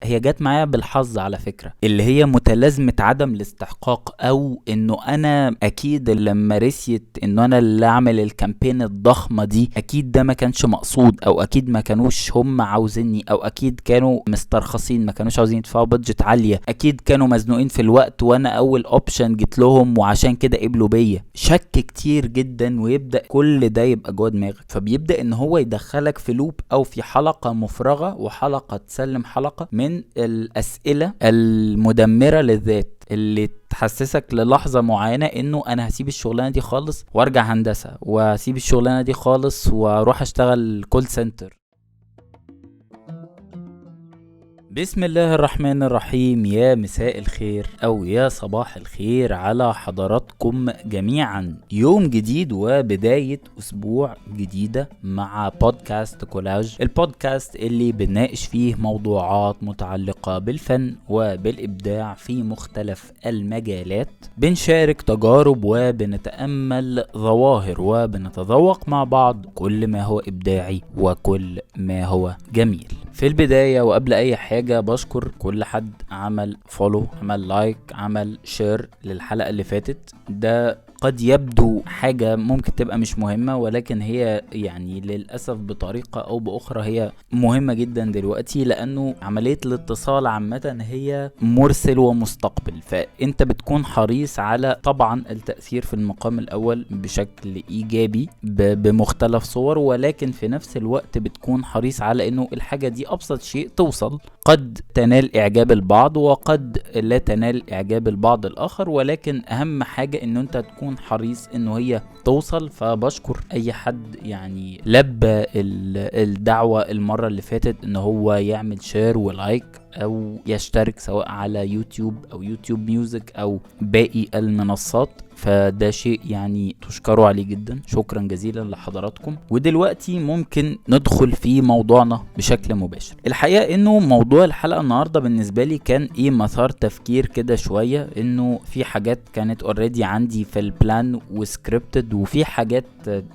هي جت معايا بالحظ على فكرة، اللي هي متلازمة عدم الاستحقاق، او انه انا اكيد لما رسيت انه انا اللي اعمل ال campaign الضخمة دي اكيد ده ما كانش مقصود، او اكيد ما كانوش هم عاوزيني، او اكيد كانوا مسترخصين ما كانوش عاوزين يدفعوا budget عالية، اكيد كانوا مزنوقين في الوقت وانا اول option جيت لهم وعشان كده قبلوا بيا. شك كتير جدا، ويبدأ كل ده يبقى جوه دماغك، فبيبدأ ان هو يدخلك في loop او في حلقة مفرغة، وحلقة تسلم حلقة من الأسئلة المدمرة للذات اللي تحسسك للحظة معينة انه انا هسيب الشغلانة دي خالص وارجع هندسة، واسيب الشغلانة دي خالص واروح اشتغل call center. بسم الله الرحمن الرحيم. يا مساء الخير او يا صباح الخير على حضراتكم جميعا. يوم جديد وبداية اسبوع جديدة مع بودكاست كولاج، البودكاست اللي بنناقش فيه موضوعات متعلقة بالفن وبالابداع في مختلف المجالات. بنشارك تجارب وبنتأمل ظواهر وبنتذوق مع بعض كل ما هو ابداعي وكل ما هو جميل. في البداية وقبل اي حاجة بشكر كل حد عمل follow، عمل like، عمل share للحلقة اللي فاتت. ده قد يبدو حاجة ممكن تبقى مش مهمة، ولكن هي يعني للأسف بطريقة أو بأخرى هي مهمة جدا دلوقتي، لأنه عملية الاتصال عامة هي مرسل ومستقبل، فأنت بتكون حريص على طبعا التأثير في المقام الأول بشكل إيجابي بمختلف صور، ولكن في نفس الوقت بتكون حريص على أنه الحاجة دي أبسط شيء توصل. قد تنال إعجاب البعض وقد لا تنال إعجاب البعض الآخر، ولكن أهم حاجة أنه أنت تكون حريص انه هي توصل. فبشكر اي حد يعني لبى الدعوة المرة اللي فاتت ان هو يعمل share و like او يشترك سواء على يوتيوب او YouTube Music او باقي المنصات، فده شيء يعني تشكروا عليه جدا. شكرا جزيلا لحضراتكم. ودلوقتي ممكن ندخل في موضوعنا بشكل مباشر. الحقيقة انه موضوع الحلقة النهاردة بالنسبة لي كان ايه مثار تفكير كده شوية، انه في حاجات كانت already عندي في ال plan و scripted، وفي حاجات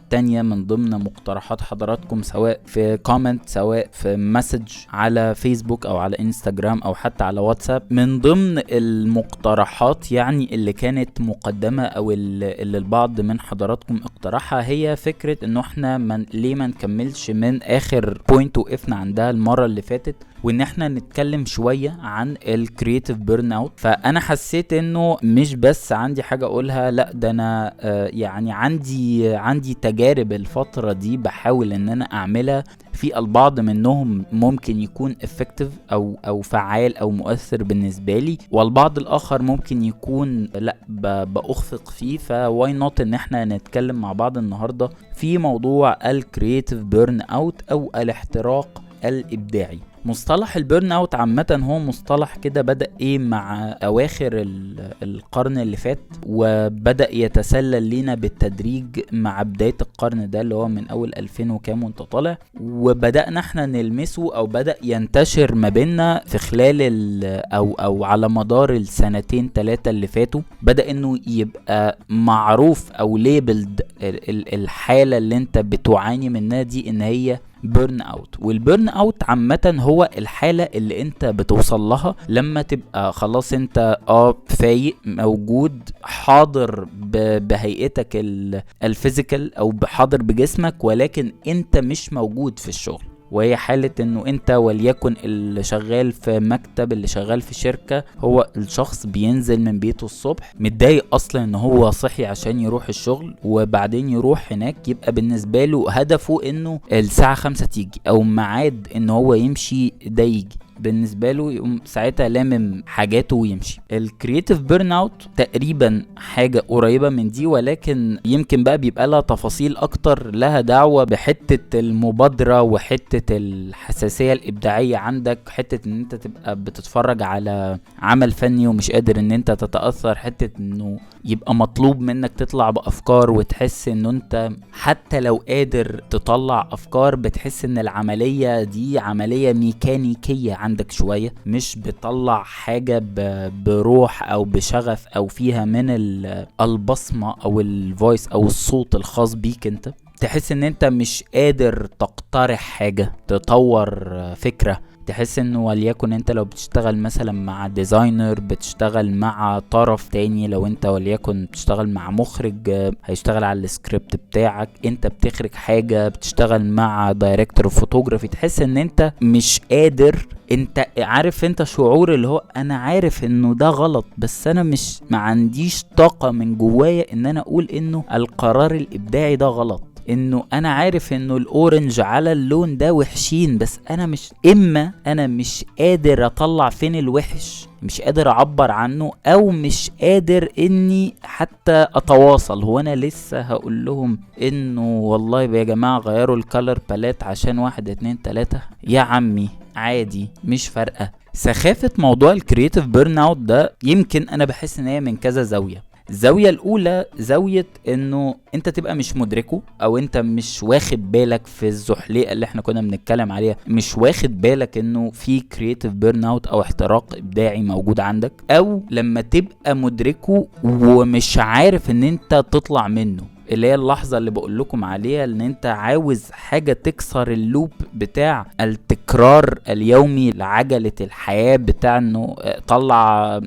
تانية من ضمن مقترحات حضراتكم سواء في comment سواء في message على فيسبوك او على انستجرام او حتى على واتساب. من ضمن المقترحات يعني اللي كانت مقدمة او اللي البعض من حضراتكم اقترحها هي فكرة انه احنا ليه ما نكملش من اخر point وقفنا عندها المرة اللي فاتت، وان احنا نتكلم شوية عن ال creative burnout. فانا حسيت انه مش بس عندي حاجة اقولها، لا ده انا يعني عندي تجارب الفترة دي بحاول ان انا اعملها، في البعض منهم ممكن يكون effective او فعال او مؤثر بالنسبة لي، والبعض الاخر ممكن يكون لا باخفق فيه. ف why not ان احنا نتكلم مع بعض النهاردة في موضوع ال creative burnout او الاحتراق الابداعي. مصطلح ال burnout عامة هو مصطلح كده بدأ ايه مع اواخر القرن اللي فات، وبدأ يتسلل لينا بالتدريج مع بداية القرن ده اللي هو من اول 2000 وكام وانت طالع، وبدأنا احنا نلمسه او بدأ ينتشر ما بيننا في خلال او على مدار السنتين ثلاثة اللي فاتوا. بدأ انه يبقى معروف او labeled الحالة اللي انت بتعاني منها دي ان هي burnout. وال burnout عامة هو الحالة اللي انت بتوصل لها لما تبقى خلاص انت فايق موجود حاضر بهيئتك ال physical او حاضر بجسمك، ولكن انت مش موجود في الشغل. وهي حالة انه انت وليكن اللي شغال في مكتب، اللي شغال في شركة، هو الشخص بينزل من بيته الصبح متضايق اصلا ان هو صحي عشان يروح الشغل، وبعدين يروح هناك يبقى بالنسبة له هدفه انه الساعة 5 تيجي او ميعاد ان هو يمشي ده يجي بالنسبة له، يقوم ساعتها لامم حاجاته ويمشي. ال creative burnout تقريبا حاجة قريبة من دي، ولكن يمكن بقى بيبقى لها تفاصيل اكتر، لها دعوة بحتة المبادرة وحتة الحساسية الابداعية عندك، حتة ان انت تبقى بتتفرج على عمل فني ومش قادر ان انت تتأثر، حتة انه يبقى مطلوب منك تطلع بافكار وتحس ان انت حتى لو قادر تطلع افكار بتحس ان العملية دي عملية ميكانيكية عندك شوية، مش بتطلع حاجة بروح او بشغف او فيها من البصمة او ال voice او الصوت الخاص بيك. انت تحس ان انت مش قادر تقترح حاجة، تطور فكرة، تحس انه وليكن انت لو بتشتغل مثلا مع designer، بتشتغل مع طرف تاني، لو انت وليكن بتشتغل مع مخرج هيشتغل على السكريبت بتاعك، انت بتخرج حاجة، بتشتغل مع director photography، تحس ان انت مش قادر. انت عارف انت شعور اللي هو انا عارف انه ده غلط، بس انا مش ما عنديش طاقة من جوايا ان انا اقول انه القرار الابداعي ده غلط، انه انا عارف انه ال orange على اللون ده وحشين، بس انا مش اما انا مش قادر اطلع فين الوحش، مش قادر اعبر عنه، او مش قادر اني حتى اتواصل. هو انا لسه هقول لهم انه والله يا جماعة غيروا ال color palette عشان 1 2 3؟ يا عمي عادي مش فارقة. سخافة موضوع ال creative burnout ده يمكن انا بحس ان هي من كذا زاوية. الزاوية الأولى زاوية إنه أنت تبقى مش مدركه، أو أنت مش واخد بالك في الزحليقة اللي احنا كنا بنتكلم عليها، مش واخد بالك إنه في creative burnout أو احتراق إبداعي موجود عندك، أو لما تبقى مدركه ومش عارف إن أنت تطلع منه، اللي هي اللحظة اللي بقول لكم عليها ان انت عاوز حاجة تكسر ال loop بتاع التكرار اليومي لعجلة الحياة، بتاع انه طلع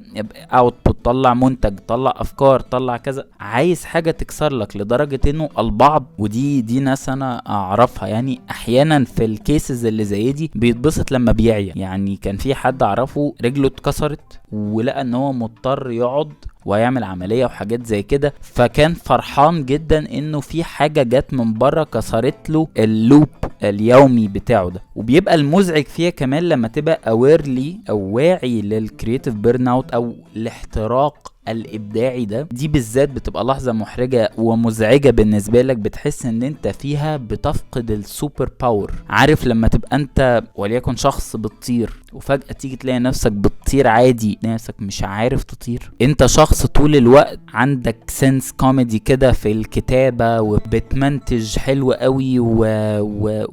output، طلع منتج، طلع افكار، طلع كذا، عايز حاجة تكسر لك. لدرجة انه البعض، ودي ناس انا اعرفها يعني، احيانا في ال cases اللي زي دي بيتبسط لما بيعيا. يعني كان في حد اعرفه رجله اتكسرت ولقى ان هو مضطر يقعد ويعمل عملية وحاجات زي كده، فكان فرحان جدا انه في حاجة جت من بره كسرت له ال loop اليومي بتاعه ده. وبيبقى المزعج فيها كمان لما تبقى awarely او واعي لل creative burnout او الاحتراق الابداعي ده، دي بالذات بتبقى لحظة محرجة ومزعجة بالنسبة لك، بتحس ان انت فيها بتفقد ال super power. عارف لما تبقى انت وليكن شخص بتطير وفجأة تيجي تلاقي نفسك بتطير عادي، نفسك مش عارف تطير. انت شخص طول الوقت عندك sense كوميدي كده في الكتابة وبتمنتج حلو قوي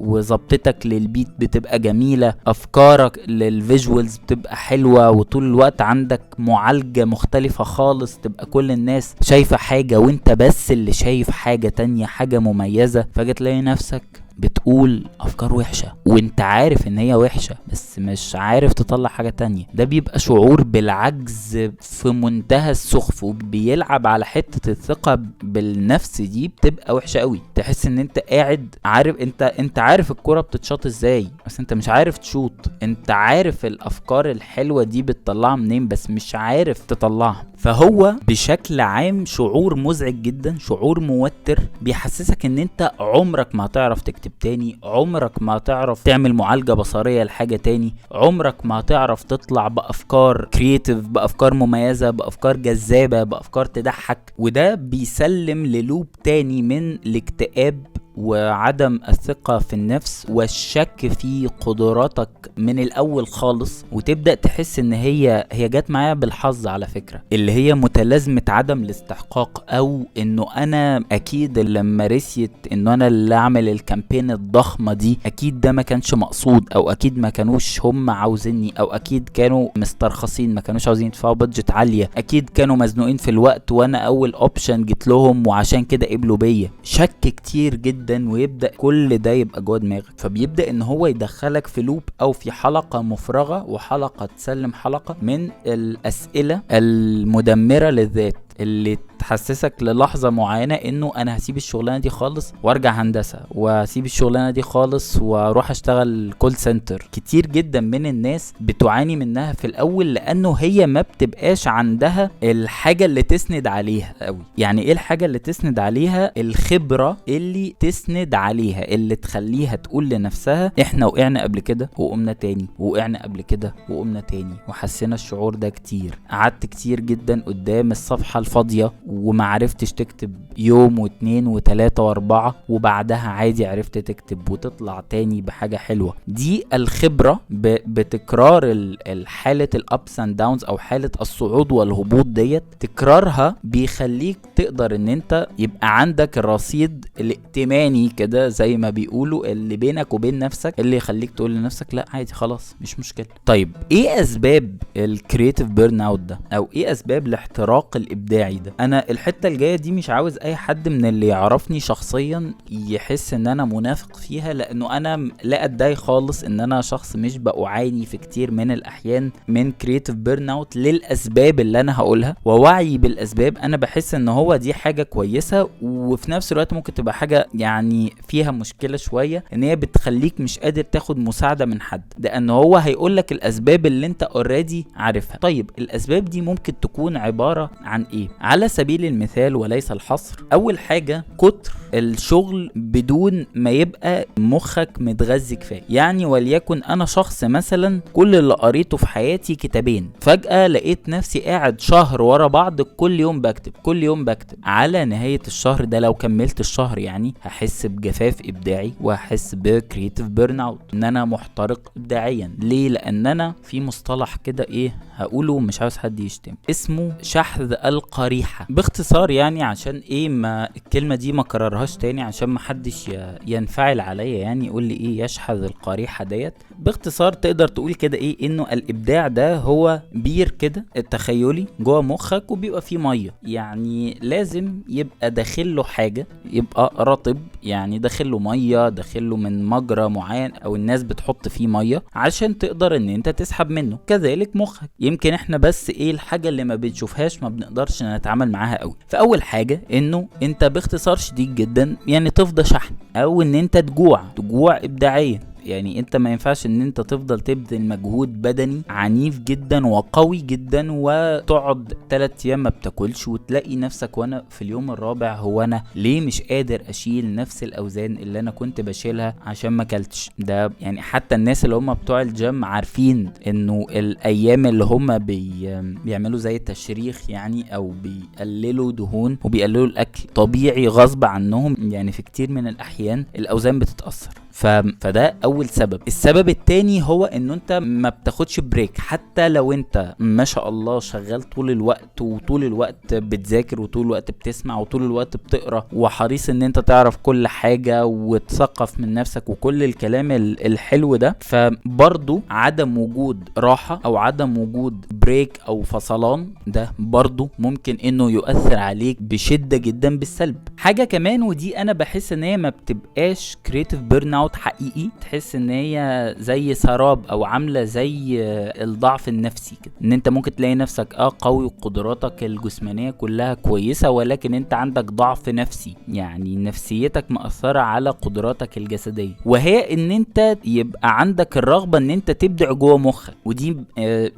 وظبطتك لل beat بتبقى جميلة، افكارك لل visuals بتبقى حلوة، وطول الوقت عندك معالجة مختلفة خالص، تبقى كل الناس شايفة حاجة وانت بس اللي شايف حاجة تانية، حاجة مميزة. فجأة تلاقي نفسك بتقول افكار وحشة وانت عارف ان هي وحشة بس مش عارف تطلع حاجة تانية. ده بيبقى شعور بالعجز في منتهى السخف، وبيلعب على حتة الثقة بالنفس دي، بتبقى وحشة قوي. تحس ان انت قاعد عارف انت عارف الكرة بتتشاط ازاي بس انت مش عارف تشوط، انت عارف الافكار الحلوة دي بتطلعها منين بس مش عارف تطلعها. فهو بشكل عام شعور مزعج جدا، شعور موتر، بيحسسك ان انت عمرك ما هتعرف تكتب تاني، عمرك ما هتعرف تعمل معالجة بصرية لحاجة تاني، عمرك ما هتعرف تطلع بأفكار creative، بأفكار مميزة، بأفكار جذابة، بأفكار تضحك. وده بيسلم ل loop تاني من الاكتئاب وعدم الثقة في النفس والشك في قدراتك من الأول خالص، وتبدأ تحس إن هي جت معايا بالحظ على فكرة، اللي هي متلازمة عدم الاستحقاق، أو إنه أنا أكيد لما رسيت إنه أنا اللي أعمل ال campaign الضخمة دي أكيد ده ما كانش مقصود، أو أكيد ما كانوش هم عاوزيني، أو أكيد كانوا مسترخصين ما كانوش عاوزين يدفعوا budget عالية، أكيد كانوا مزنوقين في الوقت وأنا أول option جيت لهم وعشان كده قبلوا بيا. شك كتير جدا، ويبدأ كل ده يبقى جوه دماغك، فبيبدأ ان هو يدخلك في loop او في حلقة مفرغة، وحلقة تسلم حلقة من الأسئلة المدمرة للذات اللي تحسسك للحظة معينة انه انا هسيب الشغلانة دي خالص وارجع هندسة، واسيب الشغلانة دي خالص واروح اشتغل call center. كتير جدا من الناس بتعاني منها في الاول لانه هي ما بتبقاش عندها الحاجة اللي تسند عليها قوي. يعني ايه الحاجة اللي تسند عليها؟ الخبرة اللي تسند عليها، اللي تخليها تقول لنفسها احنا وقعنا قبل كده وقمنا تاني، وقعنا قبل كده وقمنا تاني، وحسينا الشعور ده كتير. قعدت كتير جدا قدام الصفحة الفاضية وما عرفتش تكتب يوم واثنين وثلاثة واربعة، وبعدها عادي عرفت تكتب وتطلع تاني بحاجة حلوة. دي الخبرة بتكرار الحالة ال ups and downs او حالة الصعود والهبوط ديت، تكرارها بيخليك تقدر ان انت يبقى عندك الرصيد الائتماني كده زي ما بيقولوا، اللي بينك وبين نفسك، اللي يخليك تقول لنفسك لا عادي خلاص مش مشكلة. طيب ايه اسباب ال creative burnout ده، او ايه اسباب الاحتراق الابداعي؟ الابداعي ده. انا الحتة الجاية دي مش عاوز اي حد من اللي يعرفني شخصيا يحس ان انا منافق فيها، لانه انا لا ادعي خالص ان انا شخص مش بعاني في كتير من الاحيان من creative burnout للاسباب اللي انا هقولها، ووعي بالاسباب انا بحس ان هو دي حاجة كويسة، وفي نفس الوقت ممكن تبقى حاجة يعني فيها مشكلة شوية، ان هي بتخليك مش قادر تاخد مساعدة من حد، لان هو هيقولك الاسباب اللي انت already عارفها. طيب الاسباب دي ممكن تكون عبارة عن ايه؟ على سبيل المثال وليس الحصر، اول حاجة كتر الشغل بدون ما يبقى مخك متغذي كفاية. يعني وليكن انا شخص مثلا كل اللي قريته في حياتي كتابين، فجأة لقيت نفسي قاعد شهر ورا بعض كل يوم بكتب كل يوم بكتب. على نهاية الشهر ده لو كملت الشهر يعني هحس بجفاف ابداعي وهحس ب creative burnout، ان انا محترق ابداعيا. ليه؟ لان انا في مصطلح كده ايه هقوله مش عاوز حد يشتم، اسمه شحذ القريحة. باختصار يعني عشان ايه ما الكلمة دي ما كررهاش تاني عشان ما حدش ينفعل عليا يعني يقول لي ايه يشحذ القريحة ديت. باختصار تقدر تقول كده ايه، انه الابداع ده هو بير كده التخيلي جوه مخك وبيبقى فيه مية، يعني لازم يبقى داخل له حاجة، يبقى رطب، يعني داخل له مية، داخل له من مجرى معين او الناس بتحط فيه مية عشان تقدر ان انت تسحب منه. كذلك مخك، يمكن احنا بس ايه الحاجة اللي ما بنشوفهاش ما بنقدرش نتعامل معاها قوي. فاول حاجة انه انت باختصار شديد جدا يعني تفضى شحن، او ان انت تجوع ابداعيا. يعني انت ما ينفعش ان انت تفضل تبذل مجهود بدني عنيف جدا وقوي جدا وتقعد 3 ايام ما بتاكلش وتلاقي نفسك وانا في اليوم الرابع هو انا ليه مش قادر اشيل نفس الاوزان اللي انا كنت بشيلها عشان ما اكلتش. ده يعني حتى الناس اللي هم بتوع الجيم عارفين انه الايام اللي هم بيعملوا زي التشريخ يعني او بيقللوا دهون وبيقللوا الاكل طبيعي غصب عنهم، يعني في كتير من الاحيان الاوزان بتتاثر. فده اول سبب. السبب التاني هو انه انت ما بتاخدش break، حتى لو انت ما شاء الله شغال طول الوقت وطول الوقت بتذاكر وطول الوقت بتسمع وطول الوقت بتقرا وحريص ان انت تعرف كل حاجة وتثقف من نفسك وكل الكلام الحلو ده، فبرضو عدم وجود راحة او عدم وجود break او فصلان ده برضو ممكن انه يؤثر عليك بشدة جدا بالسلب. حاجة كمان، ودي انا بحس ان هي ما بتبقاش creative burnout حقيقي، تحس ان هي زي سراب او عامله زي الضعف النفسي كده، ان انت ممكن تلاقي نفسك قوي وقدراتك الجسمانية كلها كويسة، ولكن انت عندك ضعف نفسي، يعني نفسيتك مأثره على قدراتك الجسدية، وهي ان انت يبقى عندك الرغبة ان انت تبدع جوه مخك. ودي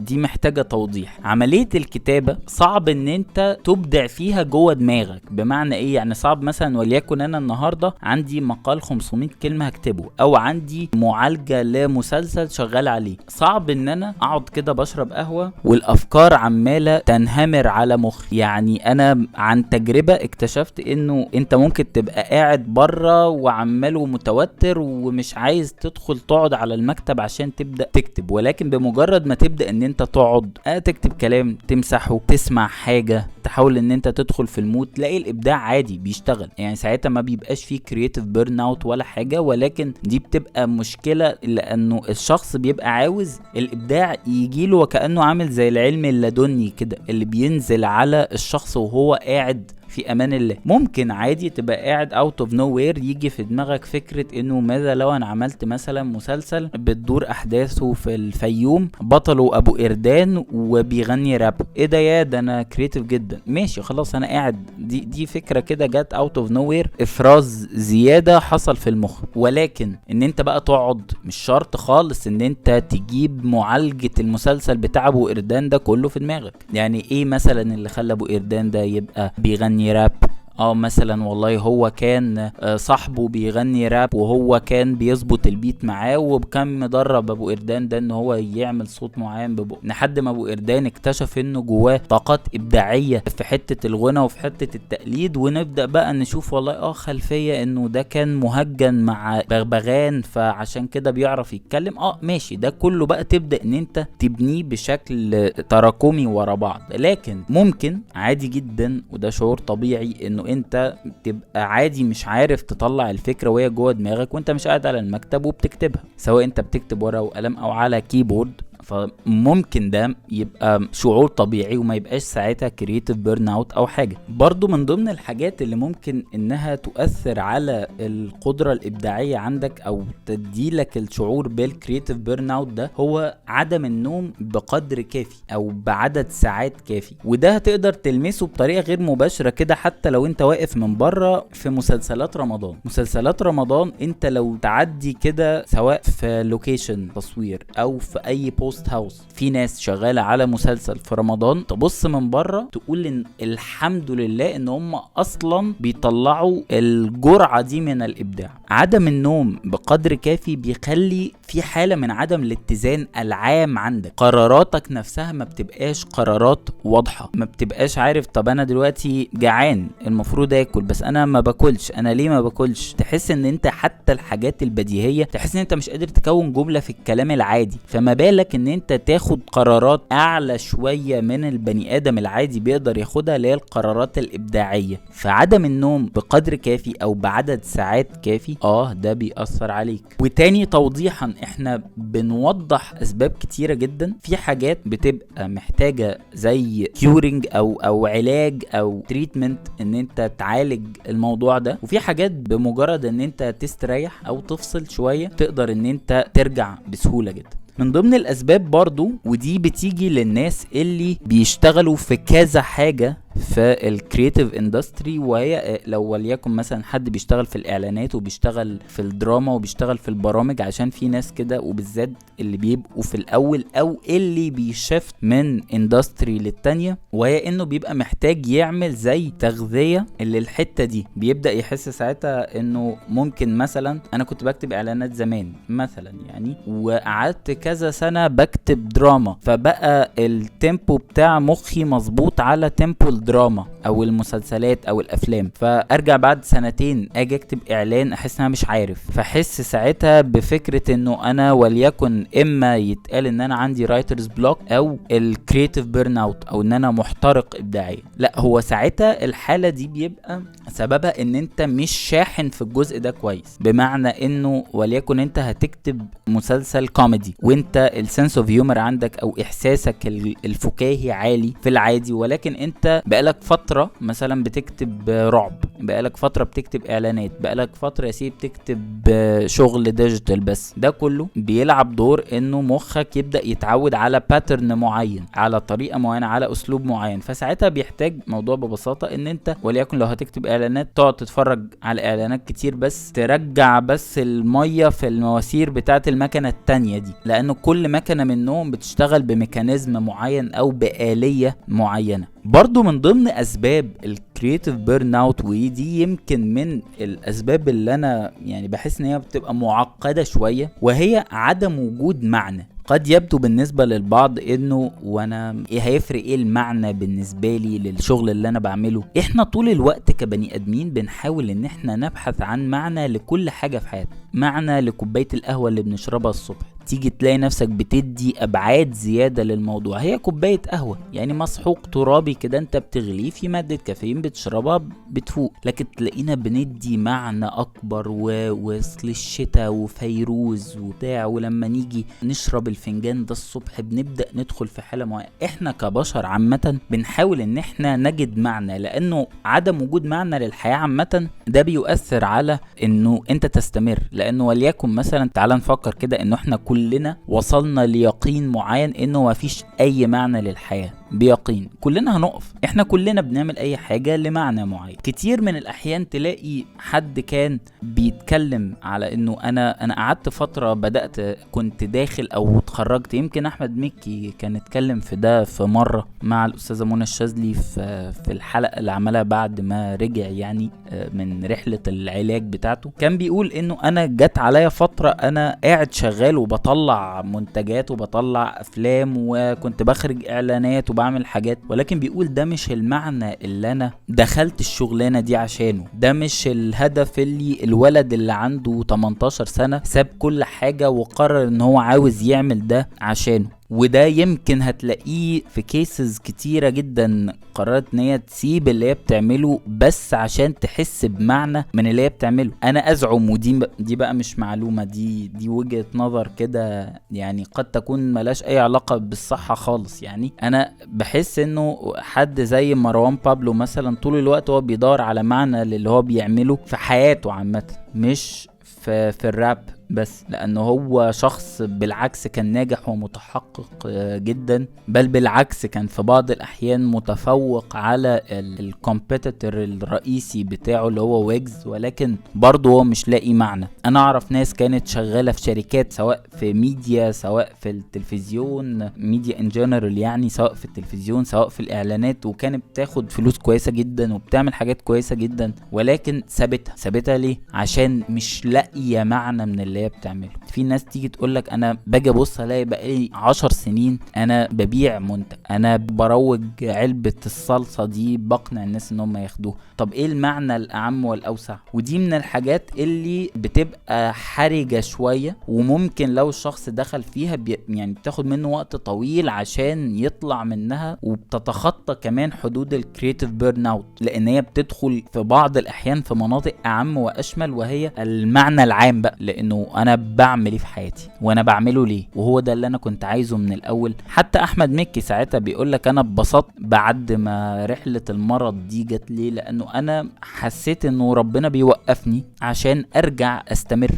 دي محتاجه توضيح. عملية الكتابة صعب ان انت تبدع فيها جوه دماغك. بمعنى ايه؟ يعني صعب مثلا وليكن انا النهارده عندي مقال 500 كلمة هكتبه، او عندي معالجة لمسلسل شغال عليه، صعب ان انا اقعد كده بشرب قهوة والافكار عمالة تنهمر على مخي. يعني انا عن تجربة اكتشفت انه انت ممكن تبقى قاعد بره وعمال ومتوتر ومش عايز تدخل تقعد على المكتب عشان تبدأ تكتب، ولكن بمجرد ما تبدأ ان انت تقعد تكتب كلام، تمسحه، تسمع حاجة، تحاول ان انت تدخل في ال mood، تلاقي الابداع عادي بيشتغل. يعني ساعتها ما بيبقاش فيه creative burnout ولا حاجة، ولكن دي بتبقى مشكلة لأنه الشخص بيبقى عاوز الإبداع يجيله وكأنه عامل زي العلم اللدني كده اللي بينزل على الشخص وهو قاعد في امان الله. ممكن عادي تبقى قاعد out of nowhere يجي في دماغك فكرة انه ماذا لو انا عملت مثلا مسلسل بتدور احداثه في الفيوم، بطلة ابو قردان وبيغني راب، ايه ده يا ده انا creative جدا، ماشي خلاص انا قاعد، دي فكرة كده جت out of nowhere، افراز زيادة حصل في المخ. ولكن ان انت بقى تقعد، مش شرط خالص ان انت تجيب معالجة المسلسل بتاع ابو قردان ده كله في دماغك. يعني ايه مثلا اللي خلى ابو قردان ده يبقى بيغني راب؟ مثلا والله هو كان صاحبه بيغني راب وهو كان بيظبط ال beat معاه، وكان مدرب ابو قردان ده ان هو يعمل صوت معين ببقه، لحد ما ابو قردان اكتشف انه جواه طاقات ابداعية في حتة الغنى وفي حتة التقليد. ونبدا بقى نشوف والله خلفية انه ده كان مهجن مع بغبغان فعشان كده بيعرف يتكلم، ماشي، ده كله بقى تبدا ان انت تبنيه بشكل تراكمي ورا بعض. لكن ممكن عادي جدا، وده شعور طبيعي، انه انت تبقى عادي مش عارف تطلع الفكرة وهي جوه دماغك وانت مش قاعد على المكتب وبتكتبها، سواء انت بتكتب ورقة وقلم او على keyboard. فممكن ده يبقى شعور طبيعي وما يبقاش ساعتها creative burnout او حاجة. برضو من ضمن الحاجات اللي ممكن انها تؤثر على القدرة الابداعية عندك او تديلك الشعور بال creative burnout ده هو عدم النوم بقدر كافي او بعدد ساعات كافي، وده هتقدر تلمسه بطريقة غير مباشرة كده حتى لو انت واقف من بره في مسلسلات رمضان. مسلسلات رمضان انت لو تعدي كده سواء في location تصوير او في اي post house في ناس شغالة على مسلسل في رمضان، تبص من بره تقول ان الحمد لله ان هم اصلا بيطلعوا الجرعة دي من الابداع. عدم النوم بقدر كافي بيخلي في حاله من عدم الاتزان العام عندك، قراراتك نفسها ما بتبقاش قرارات واضحة، ما بتبقاش عارف طب انا دلوقتي جعان المفروض اكل بس انا ما باكلش، انا ليه ما باكلش؟ تحس ان انت حتى الحاجات البديهيه تحس ان انت مش قادر تكون جملة في الكلام العادي، فما بالك ان انت تاخد قرارات اعلى شوية من البني ادم العادي بيقدر ياخدها اللي هي القرارات الابداعية. فعدم النوم بقدر كافي او بعدد ساعات كافي ده بيأثر عليك. وتاني توضيحا احنا بنوضح اسباب كتيرة جدا، في حاجات بتبقى محتاجه زي curing او علاج او treatment ان انت تعالج الموضوع ده، وفي حاجات بمجرد ان انت تستريح او تفصل شوية تقدر ان انت ترجع بسهولة جدا. من ضمن الاسباب برضو، ودي بتيجي للناس اللي بيشتغلوا في كذا حاجة في ال creative industry، وهي لو وليكن مثلا حد بيشتغل في الاعلانات وبيشتغل في الدراما وبيشتغل في البرامج، عشان في ناس كده وبالذات اللي بيبقوا في الاول او اللي بي shift من industry للتانية، وهي انه بيبقى محتاج يعمل زي تغذية اللي الحتة دي. بيبدأ يحس ساعتها انه ممكن مثلا انا كنت بكتب اعلانات زمان مثلا يعني، وقعدت كذا سنة بكتب دراما، فبقى ال tempo بتاع مخي مظبوط على tempo الدراما او المسلسلات او الافلام، فارجع بعد سنتين اجي اكتب اعلان احس ان انا مش عارف، فاحس ساعتها بفكرة انه انا وليكن اما يتقال ان انا عندي writer's block او ال creative burnout او ان انا محترق ابداعيا. لا، هو ساعتها الحالة دي بيبقى سببها ان انت مش شاحن في الجزء ده كويس، بمعنى انه وليكن انت هتكتب مسلسل كوميدي وانت ال sense of humor عندك او احساسك الفكاهي عالي في العادي، ولكن انت بقالك فترة مثلا بتكتب رعب، بقالك فترة بتكتب اعلانات، بقالك فترة يا سيدي بتكتب شغل digital، بس ده كله بيلعب دور انه مخك يبدا يتعود على pattern معين، على طريقه معينة، على اسلوب معين. فساعتها بيحتاج موضوع ببساطة ان انت وليكن لو هتكتب اعلانات تقعد تتفرج على اعلانات كتير، بس ترجع بس المية في المواسير بتاعه المكنه التانية دي، لانه كل مكنه منهم بتشتغل ب mechanism معين او بآلية معينة. برضو من ضمن اسباب ال creative burnout، ودي يمكن من الاسباب اللي انا يعني بحس ان هي بتبقى معقدة شوية، وهي عدم وجود معنى. قد يبدو بالنسبة للبعض انه وانا ايه هيفرق ايه المعنى بالنسبة لي للشغل اللي انا بعمله؟ احنا طول الوقت كبني ادمين بنحاول ان احنا نبحث عن معنى لكل حاجة في حياتنا، معنى لكوباية القهوة اللي بنشربها الصبح، تيجي تلاقي نفسك بتدي ابعاد زيادة للموضوع، هي كوباية قهوة يعني مسحوق ترابي كده انت بتغليه في مادة كافيين بتشربها بتفوق، لكن تلاقينا بندي معنى اكبر وصل الشتاء وفيروز وبتاع، ولما نيجي نشرب الفنجان ده الصبح بنبدا ندخل في حاله معينة. احنا كبشر عامة بنحاول ان احنا نجد معنى، لانه عدم وجود معنى للحياة عامة ده بيؤثر على انه انت تستمر. لانه وليكن مثلا تعال نفكر كده انه احنا كلنا وصلنا ليقين معين انه مفيش اي معنى للحياة، بيقين كلنا هنقف، احنا كلنا بنعمل اي حاجة لمعنى معين. كتير من الاحيان تلاقي حد كان بيتكلم على انه انا قعدت فترة بدأت كنت داخل او اتخرجت، يمكن احمد مكي كان اتكلم في ده في مرة مع الاستاذة منى الشاذلي في الحلقة اللي عملها بعد ما رجع يعني من رحلة العلاج بتاعته، كان بيقول انه انا جت عليا فترة انا قاعد شغال وبطلع منتجات وبطلع افلام وكنت بخرج اعلانات وبعمل حاجات، ولكن بيقول ده مش المعنى اللي انا دخلت الشغلانة دي عشانه، ده مش الهدف اللي الولد اللي عنده 18 سنة ساب كل حاجة وقرر ان هو عاوز يعمل ده عشانه. وده يمكن هتلاقيه في cases كتيرة جدا قررت ان هي تسيب اللي هي بتعمله بس عشان تحس بمعنى من اللي هي بتعمله. انا ازعم، ودي بقى مش معلومة، دي وجهة نظر كده يعني قد تكون ملاش اي علاقة بالصحة خالص، يعني انا بحس انه حد زي مروان بابلو مثلا طول الوقت هو بيدور على معنى للي هو بيعمله في حياته عامة، مش في الراب بس، لانه هو شخص بالعكس كان ناجح ومتحقق جدا، بل بالعكس كان في بعض الاحيان متفوق على ال competitor الرئيسي بتاعه اللي هو ويجز، ولكن برضه هو مش لاقي معنى. انا اعرف ناس كانت شغالة في شركات، سواء في ميديا سواء في التلفزيون، media in general يعني، سواء في التلفزيون سواء في الاعلانات، وكانت بتاخد فلوس كويسة جدا وبتعمل حاجات كويسة جدا، ولكن سابتها ليه؟ عشان مش لاقيه معنى من اللي هي بتعمله. في ناس تيجي تقولك انا باجي ابص الاقي بقالي 10 سنين انا ببيع منتج، انا بروج علبة الصلصة دي، بقنع الناس ان هم ياخدوها. طب ايه المعنى الاعم والاوسع؟ ودي من الحاجات اللي بتبقى حرجة شوية، وممكن لو الشخص دخل فيها يعني بتاخد منه وقت طويل عشان يطلع منها، وبتتخطى كمان حدود ال creative burnout، لان هي بتدخل في بعض الاحيان في مناطق اعم واشمل، وهي المعنى العام بقى، لانه انا بعمل ايه في حياتي وانا بعمله ليه، وهو ده اللي انا كنت عايزه من الاول. حتى احمد مكي ساعتها بيقولك انا اتبسطت بعد ما رحلة المرض دي جت ليه، لانه انا حسيت انه ربنا بيوقفني عشان ارجع استمر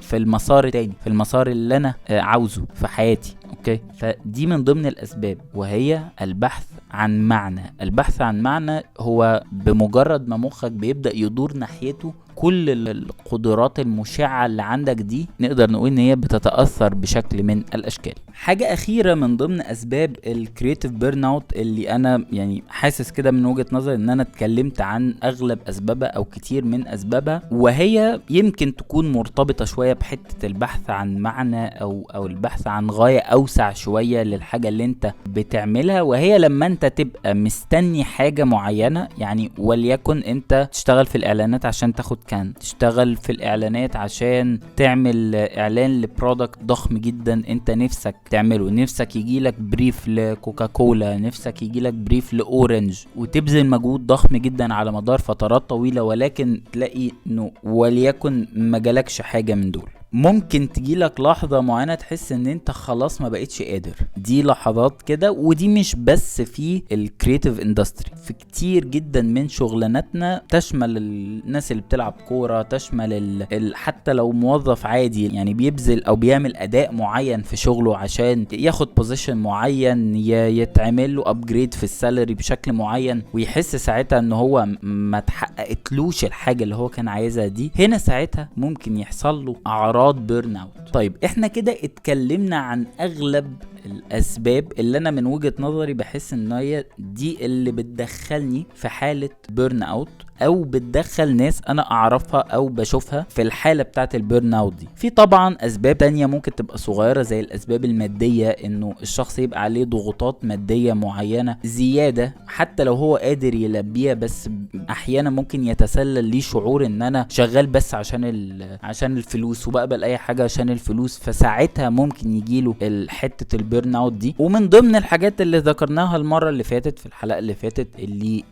في المسار تاني، في المسار اللي انا عاوزه في حياتي. okay، فدي من ضمن الاسباب، وهي البحث عن معنى. البحث عن معنى هو بمجرد ما مخك بيبدأ يدور ناحيته، كل القدرات المشعة اللي عندك دي نقدر نقول ان هي بتتأثر بشكل من الاشكال. حاجة اخيرة من ضمن اسباب ال creative burnout اللي انا يعني حاسس كده من وجهة نظري ان انا اتكلمت عن اغلب اسبابها او كتير من اسبابها، وهي يمكن تكون مرتبطة شوية بحتة البحث عن معنى او البحث عن غاية اوسع شوية للحاجة اللي انت بتعملها، وهي لما انت تبقى مستني حاجة معينة، يعني وليكن انت تشتغل في الاعلانات عشان تاخد كان، تشتغل في الاعلانات عشان تعمل اعلان ل product ضخم جدا انت نفسك تعمله، نفسك يجيلك brief لكوكاكولا، نفسك يجيلك brief لاورنج، وتبذل مجهود ضخم جدا على مدار فترات طويلة، ولكن تلاقي انه وليكن ما جالكش حاجة من دول. ممكن تجيلك لحظة معينة تحس ان انت خلاص ما بقتش قادر. دي لحظات كده، ودي مش بس في ال creative industry، في كتير جدا من شغلاناتنا، تشمل الناس اللي بتلعب كورة، تشمل حتى لو موظف عادي يعني بيبذل او بيعمل اداء معين في شغله عشان ياخد position معين، يتعمل له upgrade في ال salary بشكل معين، ويحس ساعتها ان هو ما تحققتلوش الحاجة اللي هو كان عايزها دي. هنا ساعتها ممكن يحصل له اعراض burnout. طيب احنا كده اتكلمنا عن اغلب الاسباب اللي انا من وجهة نظري بحس ان هي دي اللي بتدخلني في حالة burnout، او بتدخل ناس انا اعرفها او بشوفها في الحالة بتاعت ال burnout دي. في طبعا اسباب تانية ممكن تبقى صغيرة، زي الاسباب المادية، انه الشخص يبقى عليه ضغوطات مادية معينة زيادة حتى لو هو قادر يلبيها، بس احيانا ممكن يتسلل ليه شعور ان انا شغال بس عشان الفلوس، وبقبل اي حاجة عشان الفلوس، فساعتها ممكن يجيله حتة ال burnout دي. ومن ضمن الحاجات اللي ذكرناها المرة اللي فاتت في الحلقة اللي فاتت اللي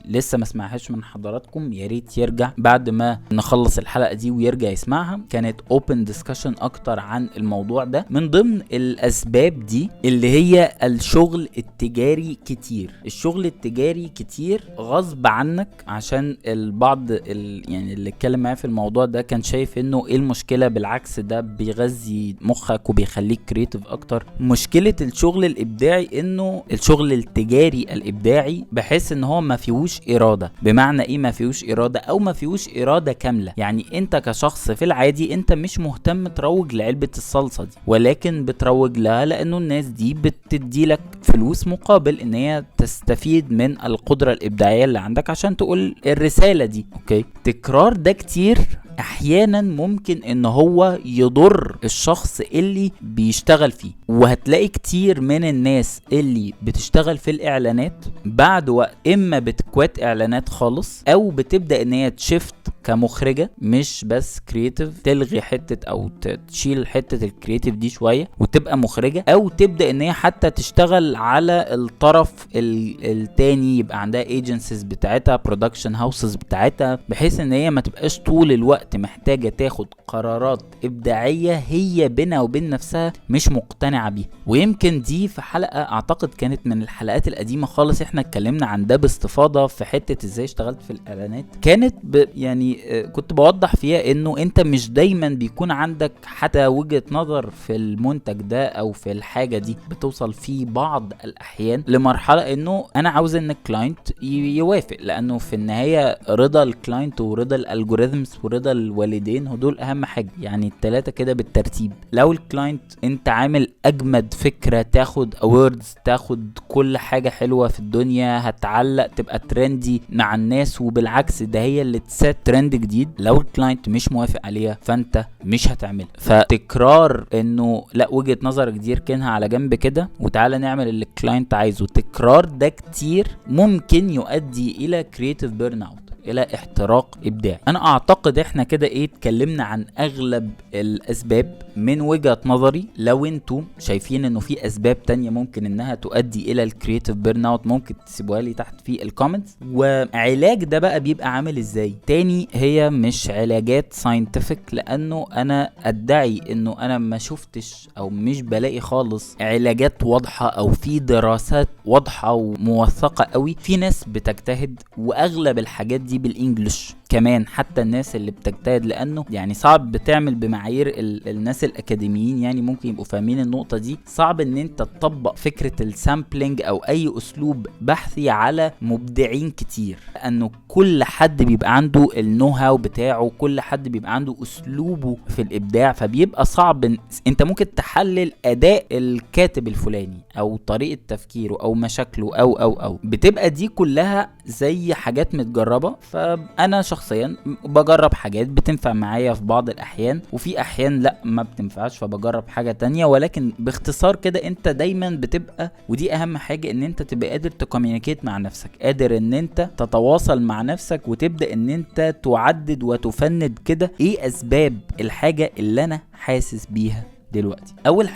لسه ما سمعهاش من حضراتكم، يا ريت يرجع بعد ما نخلص الحلقة دي ويرجع يسمعها، كانت open discussion اكتر عن الموضوع ده. من ضمن الاسباب دي اللي هي الشغل التجاري كتير. الشغل التجاري كتير غصب عنك، عشان البعض يعني اللي اتكلم معايا في الموضوع ده كان شايف انه ايه المشكلة، بالعكس ده بيغذي مخك وبيخليك creative اكتر. مشكلة الشغل الابداعي انه الشغل التجاري الابداعي بحس ان هو ما فيهوش ارادة. بمعنى ايه ما فيهوش ارادة؟ او ما فيهوش ارادة كاملة. يعني انت كشخص في العادي انت مش مهتم تروج لعلبة الصلصة دي، ولكن بتروج لها لانه الناس دي بتدي لك فلوس مقابل ان هي تستفيد من القدرة الابداعية اللي عندك عشان تقول الرسالة دي. okay، تكرار ده كتير احيانا ممكن ان هو يضر الشخص اللي بيشتغل فيه. وهتلاقي كتير من الناس اللي بتشتغل في الاعلانات بعد وقت اما بت quit اعلانات خالص، او بتبدأ ان هي ت shift كمخرجة مش بس creative، تلغي حتة او تشيل حتة ال creative دي شوية وتبقى مخرجة، او تبدأ ان هي حتى تشتغل على الطرف التاني، يبقى عندها agencies بتاعتها، production houses بتاعتها، بحيث ان هي ما تبقاش طول الوقت محتاجة تاخد قرارات ابداعية هي بينها وبين نفسها مش مقتنعة بيها. ويمكن دي في حلقة اعتقد كانت من الحلقات القديمة خالص احنا اتكلمنا عن ده باستفاضة في حتة ازاي اشتغلت في الاعلانات، كانت يعني كنت بوضح فيها انه انت مش دايما بيكون عندك حتى وجهة نظر في المنتج ده او في الحاجة دي، بتوصل في بعض الاحيان لمرحلة انه انا عاوز ان ال client يوافق، لانه في النهاية رضا ال client ورضا ال algorithms ورضا الوالدين هدول اهم حاجة، يعني التلاتة كده بالترتيب. لو ال client انت عامل اجمد فكرة، تاخد awards، تاخد كل حاجة حلوة في الدنيا، هتعلق، تبقى trendy مع الناس، وبالعكس ده هي اللي ت set trend جديد، لو ال client مش موافق عليها فانت مش هتعملها. فتكرار انه لا وجهة نظرك دي اركنها على جنب كده وتعالى نعمل اللي ال client عايزه، تكرار ده كتير ممكن يؤدي الى creative burnout، الى احتراق ابداعي. انا اعتقد احنا كده اتكلمنا عن اغلب الاسباب من وجهة نظري. لو انتوا شايفين انه في اسباب تانية ممكن انها تؤدي الى ال creative burnout ممكن تسيبوها لي تحت في ال comments. وعلاج ده بقى بيبقى عامل ازاي؟ تاني هي مش علاجات scientific، لانه انا ادعي انه انا ما شفتش او مش بلاقي خالص علاجات واضحة او في دراسات واضحة وموثقة قوي. في ناس بتجتهد واغلب الحاجات دي بال English كمان، حتى الناس اللي بتجتهد، لانه يعني صعب بتعمل بمعايير الناس الاكاديميين، يعني ممكن يبقوا فاهمين النقطة دي. صعب ان انت تطبق فكرة ال sampling او اي اسلوب بحثي على مبدعين كتير، لانه كل حد بيبقى عنده ال know how بتاعه، كل حد بيبقى عنده اسلوبه في الابداع، فبيبقى صعب. انت ممكن تحلل اداء الكاتب الفلاني او طريقه تفكيره او مشاكله او او او بتبقى دي كلها زي حاجات متجربه. فانا شخصيا بجرب حاجات بتنفع معايا في بعض الاحيان، وفي احيان لا ما بتنفعش فبجرب حاجة تانية. ولكن باختصار كده انت دايما بتبقى، ودي اهم حاجة، ان انت تبقى قادر ت communicate مع نفسك، قادر ان انت تتواصل مع نفسك، وتبدا ان انت تعدد وتفند كده ايه اسباب الحاجة اللي انا حاسس بيها دلوقتي. اول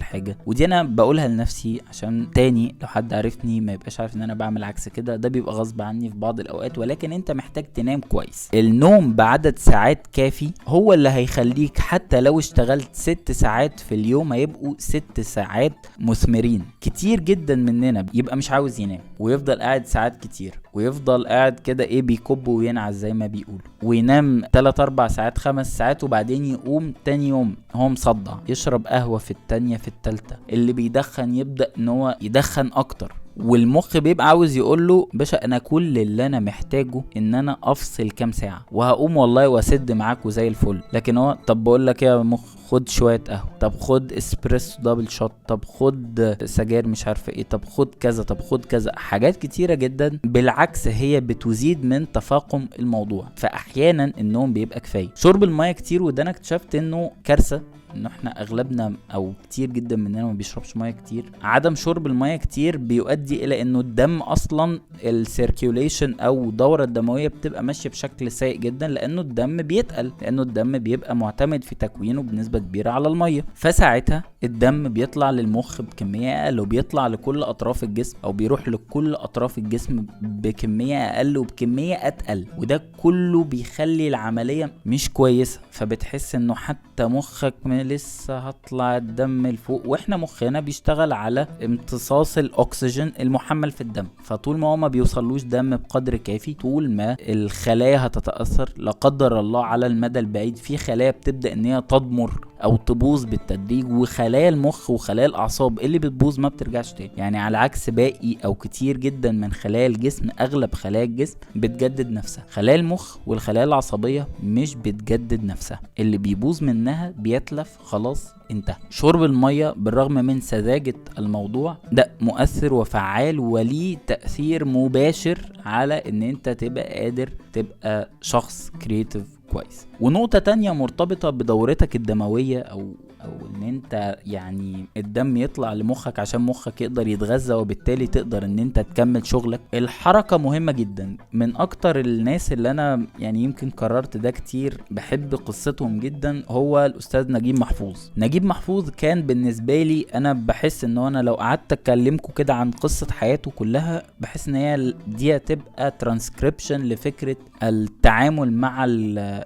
حاجة ودي انا بقولها لنفسي عشان تاني لو حد عرفني ما يبقاش عارف ان انا بعمل عكس كده، ده بيبقى غصب عني في بعض الاوقات، ولكن انت محتاج تنام كويس. النوم بعدد ساعات كافي هو اللي هيخليك حتى لو اشتغلت 6 ساعات في اليوم هيبقوا 6 ساعات مثمرين. كتير جدا مننا يبقى مش عاوز ينام ويفضل قاعد ساعات كتير، ويفضل قاعد كده بيكب وينعس زي ما بيقولوا، وينام 3 4 ساعات 5 ساعات، وبعدين يقوم تاني يوم هو مصدع، يشرب قهوة في التانية في التالتة، اللي بيدخن يبدأ ان هو يدخن اكتر، والمخ بيبقى عاوز يقول له باشا انا كل اللي انا محتاجه ان انا افصل كام ساعة وهقوم والله واسد معاك وزي الفل. لكن هو طب بقول لك يا مخ خد شوية قهوة، طب خد اسبريسو double shot، طب خد سجاير مش عارفه ايه، طب خد كذا، طب خد كذا، حاجات كتيرة جدا. بالعكس هي بتزيد من تفاقم الموضوع. فاحيانا النوم بيبقى كفاية. شرب المية كتير، وده انا اكتشفت انه كارثة، ان احنا اغلبنا او كتير جدا مننا ما بيشربش مية كتير. عدم شرب المية كتير بيؤدي الى انه الدم اصلا ال circulation او الدورة الدموية بتبقى ماشية بشكل سيء جدا، لانه الدم بيتقل، لانه الدم بيبقى معتمد في تكوينه بنسبة كبيرة على المية. فساعتها الدم بيطلع للمخ بكمية اقل، وبيطلع لكل اطراف الجسم او بيروح لكل اطراف الجسم بكمية اقل وبكميه اتقل، وده كله بيخلي العملية مش كويسة. فبتحس انه حتى مخك لسه هطلع الدم لفوق، واحنا مخنا بيشتغل على امتصاص الاكسجين المحمل في الدم، فطول ما هو ما بيوصلوش دم بقدر كافي طول ما الخلايا هتتاثر لا قدر الله على المدى البعيد. في خلايا بتبدا ان هي تضمر او تبوظ بالتدريج، وخلايا المخ وخلايا الاعصاب اللي بتبوظ ما بترجعش تاني، يعني على عكس باقي او كتير جدا من خلايا الجسم، اغلب خلايا الجسم بتجدد نفسها، خلايا المخ والخلايا العصبية مش بتجدد نفسها، اللي بيبوظ منها بيتلف خلاص انتهى. شرب المية بالرغم من سذاجة الموضوع ده مؤثر وفعال وليه تأثير مباشر على ان انت تبقى قادر تبقى شخص creative كويس. ونقطة تانية مرتبطة بدورتك الدموية او او ان انت يعني الدم يطلع لمخك عشان مخك يقدر يتغذى، وبالتالي تقدر ان انت تكمل شغلك. الحركة مهمة جدا. من اكتر الناس اللي انا يعني يمكن كررت ده كتير بحب قصتهم جدا هو الاستاذ نجيب محفوظ. نجيب محفوظ كان بالنسبة لي انا بحس ان انا لو قعدت اتكلمكم كده عن قصة حياته كلها بحس ان هي دي هتبقى ترانسكريبشن لفكرة التعامل مع ال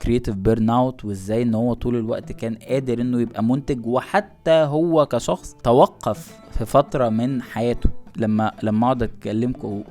creative burnout، وازاي ان هو طول الوقت كان قادر انه يبقى منتج، وحتى هو كشخص توقف في فترة من حياته. لما اقعد اتكلمكم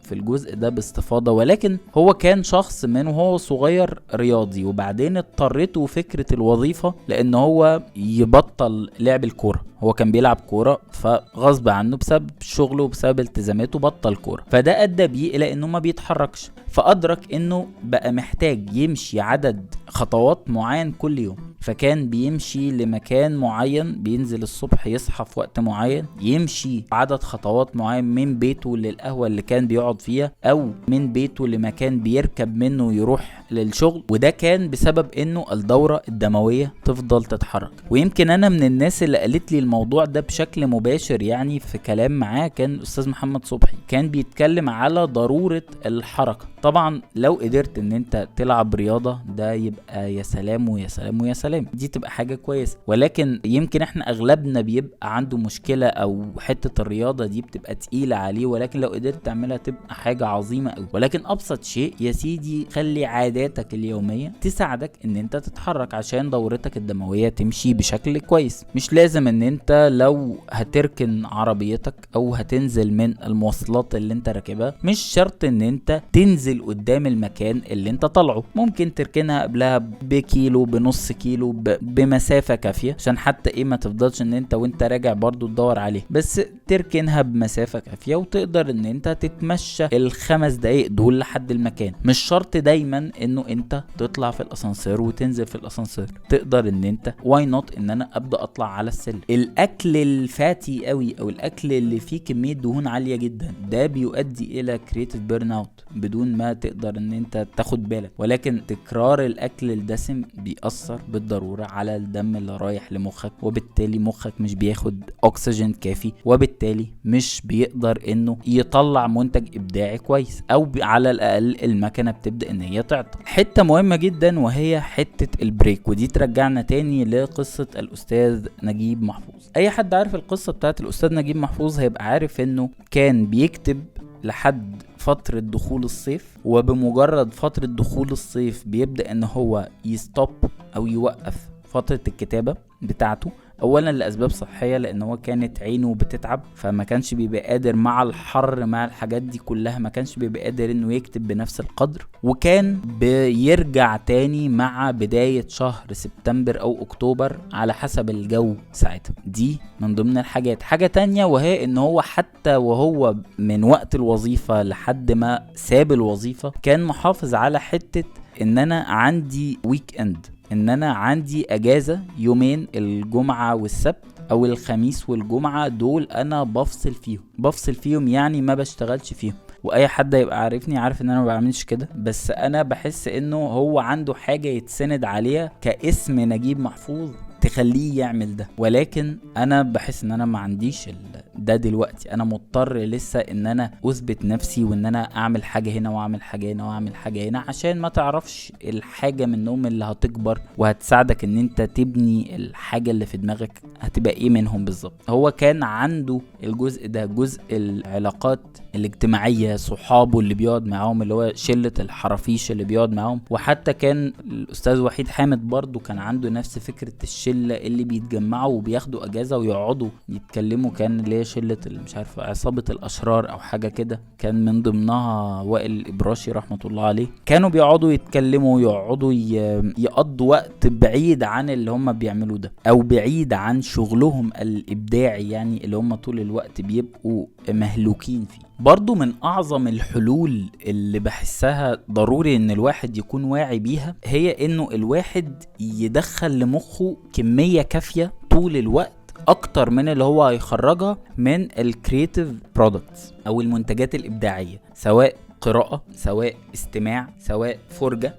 في الجزء ده باستفاضة، ولكن هو كان شخص من وهو صغير رياضي، وبعدين اضطرته فكرة الوظيفة لان هو يبطل لعب الكورة. هو كان بيلعب كورة فغصب عنه بسبب شغله وبسبب التزاماته بطل كورة، فده ادى بيه الى انه ما بيتحركش، فادرك انه بقى محتاج يمشي عدد خطوات معين كل يوم. فكان بيمشي لمكان معين، بينزل الصبح يصحى في وقت معين، يمشي عدد خطوات معين من بيته للقهوة اللي كان بيقعد فيها، او من بيته لمكان بيركب منه يروح للشغل. وده كان بسبب انه الدورة الدموية تفضل تتحرك. ويمكن انا من الناس اللي قالت لي الموضوع ده بشكل مباشر يعني في كلام معاه كان الاستاذ محمد صبحي، كان بيتكلم على ضرورة الحركة. طبعا لو قدرت ان انت تلعب رياضة ده يبقى يا سلام ويا سلام ويا سلام، دي تبقى حاجة كويسة. ولكن يمكن احنا اغلبنا بيبقى عنده مشكلة او حتة الرياضة دي بتبقى تقيلة عليه، ولكن لو قدرت تعملها تبقى حاجة عظيمة قوي. ولكن ابسط شيء يا سيدي خلي عاداتك اليومية تساعدك ان انت تتحرك عشان دورتك الدموية تمشي بشكل كويس. مش لازم ان انت لو هتركن عربيتك او هتنزل من المواصلات اللي انت راكبها مش شرط ان انت تنزل قدام المكان اللي انت طالعه، ممكن تركنها قبلها بكيلو بنص كيلو بمسافة كافية، عشان حتى ايه ما تفضلش ان انت وانت راجع برضو تدور عليه، بس تركنها بمسافة كافية وتقدر ان انت تتمشى ال5 دقايق دول لحد المكان. مش شرط دايما انه انت تطلع في الاسانسير وتنزل في الاسانسير، تقدر ان انت why not ان انا ابدا اطلع على السلم. الاكل ال fatty قوي او الاكل اللي فيه كمية دهون عالية جدا ده بيؤدي الى creative burnout بدون ما تقدر ان انت تاخد بالك. ولكن تكرار الاكل الدسم بيأثر بالضرورة على الدم اللي رايح لمخك، وبالتالي مخك مش بياخد اكسجين كافي، وبالتالي مش بيقدر انه يطلع منتج ابداعي كويس، او على الاقل المكنة بتبدأ ان هي تعطل. حتة مهمة جدا وهي حتة ال break، ودي ترجعنا تاني لقصة الاستاذ نجيب محفوظ. اي حد عارف القصة بتاعت الاستاذ نجيب محفوظ هيبقى عارف انه كان بيكتب لحد فترة دخول الصيف، وبمجرد فترة دخول الصيف بيبدأ ان هو ي stop او يوقف فترة الكتابة بتاعته. اولا لاسباب صحية، لان هو كانت عينه بتتعب، فما كانش بيبقى قادر مع الحر مع الحاجات دي كلها، ما كانش بيبقى قادر انه يكتب بنفس القدر. وكان بيرجع تاني مع بداية شهر سبتمبر او اكتوبر على حسب الجو ساعتها. دي من ضمن الحاجات. حاجة تانية وهي ان هو حتى وهو من وقت الوظيفة لحد ما ساب الوظيفة كان محافظ على حتة ان انا عندي weekend، ان انا عندي اجازة يومين، الجمعة والسبت او الخميس والجمعة، دول انا بفصل فيهم. بفصل فيهم يعني ما بشتغلش فيهم. واي حد يبقى عارفني عارف ان انا ما بعملش كده، بس انا بحس انه هو عنده حاجة يتسند عليها كاسم نجيب محفوظ تخليه يعمل ده. ولكن انا بحس ان انا ما عنديش ده دلوقتي، انا مضطر لسه ان انا اثبت نفسي وان انا اعمل حاجة هنا واعمل حاجة هنا واعمل حاجة هنا، عشان ما تعرفش الحاجة منهم اللي هتكبر وهتساعدك ان انت تبني الحاجة اللي في دماغك هتبقى ايه منهم بالظبط. هو كان عنده الجزء ده، جزء العلاقات الاجتماعية، صحابه اللي بيقعد معاهم اللي هو شلة الحرافيش اللي بيقعد معاهم. وحتى كان الاستاذ وحيد حامد برضو كان عنده نفس فكرة الشلة اللي بيتجمعوا وبياخدوا اجازة ويقعدوا يتكلموا، كان اللي هي شلة مش عارف عصابة الاشرار او حاجة كده، كان من ضمنها وائل الابراشي رحمة الله عليه. كانوا بيقعدوا يتكلموا ويقعدوا يقضوا وقت بعيد عن اللي هم بيعملوه ده، او بعيد عن شغلهم الابداعي يعني اللي هم طول الوقت بيبقوا مهلوكين فيه. برضو من اعظم الحلول اللي بحسها ضروري ان الواحد يكون واعي بيها هي انه الواحد يدخل لمخه كمية كافية طول الوقت اكتر من اللي هو هيخرجها من ال creative products او المنتجات الابداعية، سواء قراءة سواء استماع سواء فرجة.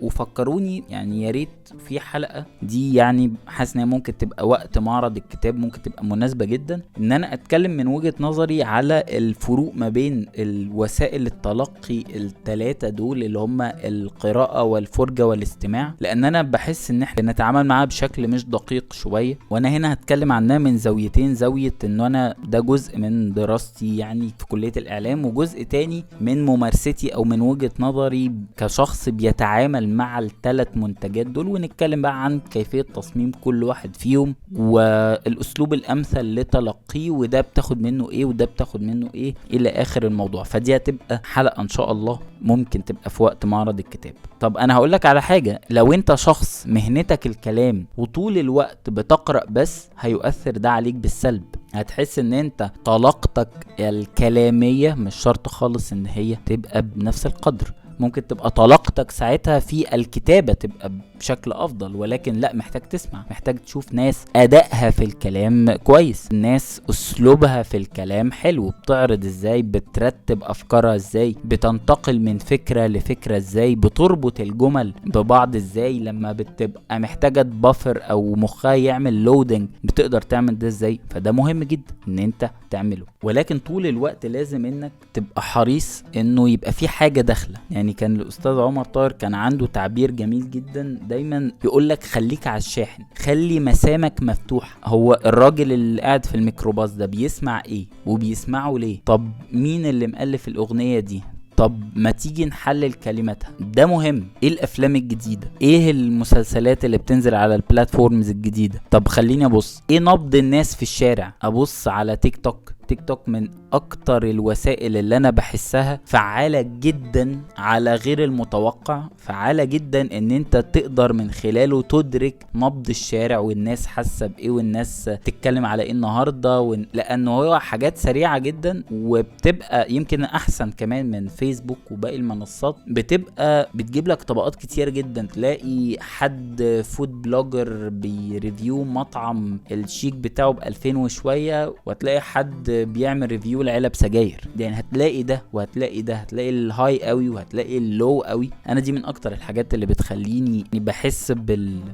وفكروني يعني يا ريت في حلقة دي، يعني حاسس انها ممكن تبقى وقت معرض الكتاب، ممكن تبقى مناسبة جدا ان انا اتكلم من وجهة نظري على الفروق ما بين الوسائل التلقي الثلاثة دول اللي هم القراءة والفرجة والاستماع، لان انا بحس ان احنا بنتعامل معاها بشكل مش دقيق شوية. وانا هنا هتكلم عنها من زاويتين، زاوية ان انا ده جزء من دراستي يعني في كلية الاعلام، وجزء تاني من ممارستي او من وجهة نظري كشخص بيتعامل مع الثلاث منتجات دول. ونتكلم بقى عن كيفية تصميم كل واحد فيهم والاسلوب الامثل لتلقيه، وده بتاخد منه ايه وده بتاخد منه ايه الى اخر الموضوع. فدي هتبقى حلقة ان شاء الله ممكن تبقى في وقت معرض الكتاب. طب انا هقولك على حاجة، لو انت شخص مهنتك الكلام وطول الوقت بتقرأ بس، هيؤثر ده عليك بالسلب. هتحس ان انت طلاقتك الكلامية مش شرط خالص ان هي تبقى بنفس القدر، ممكن تبقى طلاقتك ساعتها في الكتابة تبقى بشكل افضل، ولكن لا، محتاج تسمع، محتاج تشوف ناس ادائها في الكلام كويس، ناس اسلوبها في الكلام حلو، بتعرض ازاي، بترتب افكارها ازاي، بتنتقل من فكرة لفكرة ازاي، بتربط الجمل ببعض ازاي، لما بتبقى محتاجة ت buffer او مخها يعمل loading بتقدر تعمل ده ازاي. فده مهم جدا ان انت تعمله، ولكن طول الوقت لازم انك تبقى حريص انه يبقى في حاجة داخلة. يعني كان الاستاذ عمر طاهر كان عنده تعبير جميل جدا دايما يقول لك خليك على الشاحن، خلي مسامك مفتوحة. هو الراجل اللي قاعد في الميكروباص ده بيسمع ايه وبيسمعه ليه؟ طب مين اللي مؤلف الاغنية دي؟ طب ما تيجي نحلل كلماتها. ده مهم. ايه الافلام الجديدة؟ ايه المسلسلات اللي بتنزل على ال platforms الجديدة؟ طب خليني ابص ايه نبض الناس في الشارع، ابص على تيك توك. تيك توك من اكتر الوسائل اللي انا بحسها فعالة جدا على غير المتوقع، فعالة جدا ان انت تقدر من خلاله تدرك نبض الشارع والناس حاسة بايه والناس تتكلم على ايه النهاردة، لانه هو حاجات سريعة جدا، وبتبقى يمكن احسن كمان من فيسبوك وباقي المنصات، بتبقى بتجيب لك طبقات كتير جدا. تلاقي حد food blogger بي review مطعم الشيك بتاعه ب2000 وشوية، وتلاقي حد بيعمل review لعلب سجاير. يعني هتلاقي ده وهتلاقي ده، هتلاقي ال high قوي وهتلاقي ال low قوي. انا دي من اكتر الحاجات اللي بتخليني بحس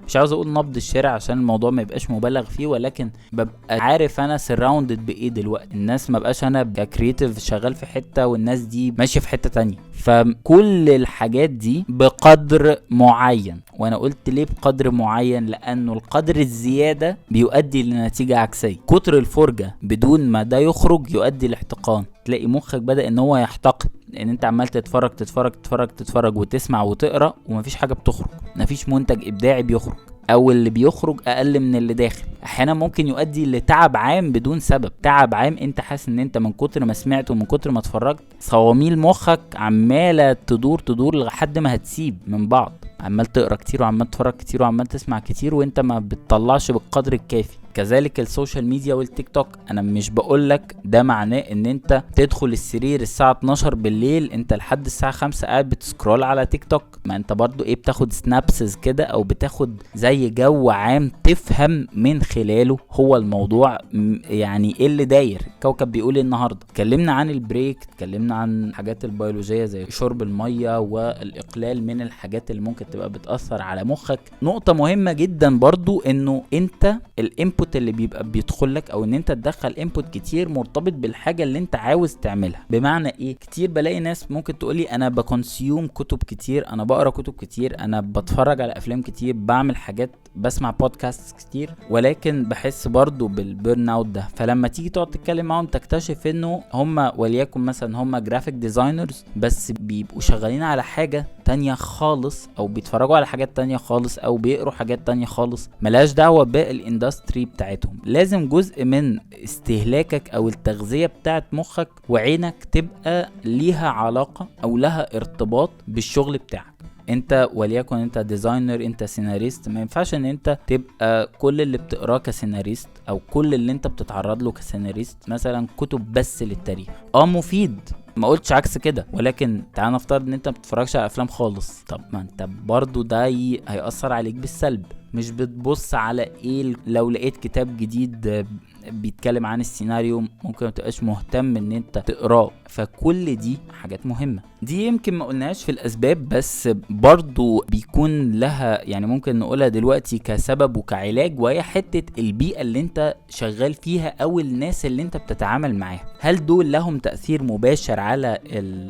مش عاوز اقول نبض الشارع عشان الموضوع ما يبقاش مبالغ فيه، ولكن ببقى عارف انا surrounded بايه دلوقتي. الناس ما بقاش انا ك creative شغال في حتة والناس دي ماشية في حتة تانية. فكل الحاجات دي بقدر معين، وانا قلت ليه بقدر معين، لانه القدر الزيادة بيؤدي لنتيجة عكسية. كتر الفرجة بدون ما ده يخرج يؤدي لاحتقان، تلاقي مخك بدأ ان هو يحتقن، لان انت عمال تتفرج تتفرج تتفرج تتفرج وتسمع وتقرأ ومفيش حاجة بتخرج، مفيش منتج ابداعي بيخرج، او اللي بيخرج اقل من اللي داخل. احيانا ممكن يؤدي لتعب عام بدون سبب، تعب عام انت حاسس ان انت من كتر ما سمعت ومن كتر ما اتفرجت صواميل مخك عماله تدور تدور لحد ما هتسيب من بعض. عمال تقرا كتير وعمال تتفرج كتير وعمال تسمع كتير وانت ما بتطلعش بالقدر الكافي. كذلك ال social media والتيك توك، انا مش بقولك ده معناه ان انت تدخل السرير الساعة 12 بالليل انت لحد الساعة 5 قاعد بت scroll على تيك توك. ما انت برضو ايه، بتاخد snaps كده او بتاخد زي جو عام تفهم من خلاله هو الموضوع يعني ايه اللي داير الكوكب بيقول النهارده. اتكلمنا عن ال break، اتكلمنا عن حاجات البيولوجية زي شرب المية والاقلال من الحاجات اللي ممكن تبقى بتأثر على مخك. نقطة مهمة جدا برضو انه انت ال input اللي بيبقى بيدخل لك او ان انت تدخل input كتير مرتبط بالحاجة اللي انت عاوز تعملها. بمعنى ايه؟ كتير بلاقي ناس ممكن تقولي انا ب consume كتب كتير، انا بقرا كتب كتير، انا بتفرج على افلام كتير، بعمل حاجات، بسمع بودكاست كتير، ولكن بحس برضو بال burnout ده. فلما تيجي تقعد تتكلم معاهم تكتشف انه هم وليكن مثلا هم graphic designers بس بيبقوا شغالين على حاجة تانية خالص، او بيتفرجوا على حاجات تانية خالص، او بيقروا حاجات تانية خالص ملهاش دعوة بال industry بتاعتهم. لازم جزء من استهلاكك او التغذية بتاعت مخك وعينك تبقى ليها علاقة او لها ارتباط بالشغل بتاعك. انت وليكن انت designer، انت سيناريست، ما ينفعش ان انت تبقى كل اللي بتقراه كسيناريست او كل اللي انت بتتعرض له كسيناريست مثلا كتب بس للتاريخ. مفيد، ما قلتش عكس كده، ولكن تعال نفترض ان انت ما بتتفرجش على افلام خالص، طب ما انت برضو ده هيأثر عليك بالسلب. مش بتبص على ايه لو لقيت كتاب جديد بيتكلم عن السيناريو ممكن ما تبقاش مهتم ان انت تقراه. فكل دي حاجات مهمة، دي يمكن ما قلناش في الاسباب، بس برضو بيكون لها يعني ممكن نقولها دلوقتي كسبب وكعلاج، وهي حتة البيئة اللي انت شغال فيها او الناس اللي انت بتتعامل معاها. هل دول لهم تأثير مباشر على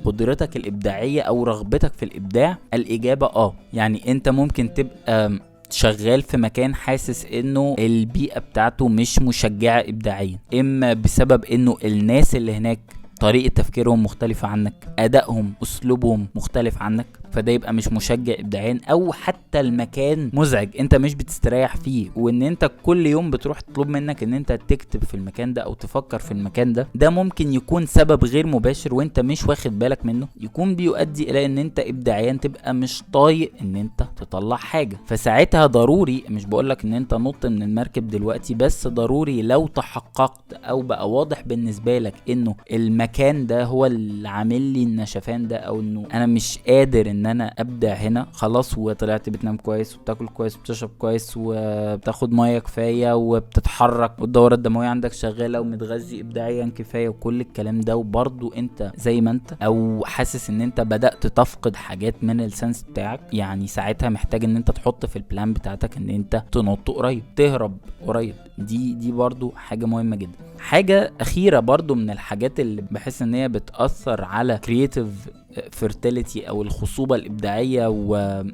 قدرتك الإبداعية او رغبتك في الإبداع؟ الإجابة يعني انت ممكن تبقى شغال في مكان حاسس انه البيئة بتاعته مش مشجعة إبداعيا، اما بسبب انه الناس اللي هناك طريقة تفكيرهم مختلفة عنك، أدائهم أسلوبهم مختلف عنك، فده يبقى مش مشجع إبداعيا، أو حتى المكان مزعج أنت مش بتستريح فيه، وإن أنت كل يوم بتروح تطلب منك إن أنت تكتب في المكان ده أو تفكر في المكان ده. ده ممكن يكون سبب غير مباشر وأنت مش واخد بالك منه، يكون بيؤدي إلى إن أنت إبداعيا تبقى مش طايق إن أنت تطلع حاجة. فساعتها ضروري، مش بقولك إن أنت نط من المركب دلوقتي، بس ضروري لو تحققت أو بقى واضح بالنسبة لك إنه المكان ده هو اللي عامل لي النشفان ده، أو إنه أنا مش قادر إن انا ابدع هنا خلاص، وطلعت بتنام كويس وبتاكل كويس وبتشرب كويس وبتاخد مية كفاية وبتتحرك والدوره الدموية عندك شغالة ومتغذي ابداعيا كفاية وكل الكلام ده، وبرضو انت زي ما انت او حاسس ان انت بدات تفقد حاجات من ال sense بتاعك، يعني ساعتها محتاج ان انت تحط في ال plan بتاعتك ان انت تنط قريب، تهرب قريب. دي برضو حاجة مهمة جدا. حاجة اخيرة برضو من الحاجات اللي بحس ان هي بتاثر على creative fertility او الخصوبة الابداعية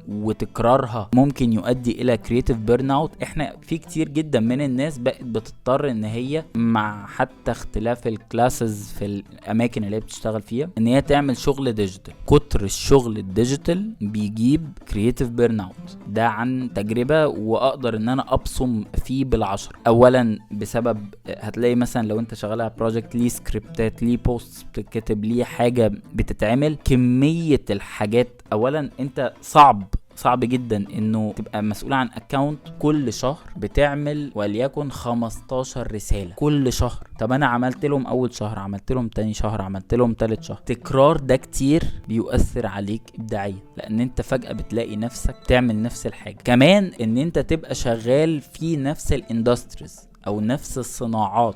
وتكرارها ممكن يؤدي الى creative burnout. احنا في كتير جدا من الناس بقت بتضطر ان هي مع حتى اختلاف ال classes في الاماكن اللي هي بتشتغل فيها ان هي تعمل شغل digital. كتر الشغل ال digital بيجيب creative burnout، ده عن تجربة واقدر ان انا ابصم فيه بالعشر. اولا بسبب هتلاقي مثلا لو انت شغال على project ليه سكريبتات، ليه posts بتتكتب، ليه حاجة بتتعمل، كمية الحاجات. اولا انت صعب جدا انه تبقى مسؤول عن account كل شهر بتعمل وليكن 15 رسالة كل شهر. طب انا عملت لهم اول شهر، عملت لهم تاني شهر، عملت لهم تالت شهر. تكرار ده كتير بيؤثر عليك ابداعيا، لان انت فجأة بتلاقي نفسك تعمل نفس الحاجة. كمان ان انت تبقى شغال في نفس ال industries او نفس الصناعات،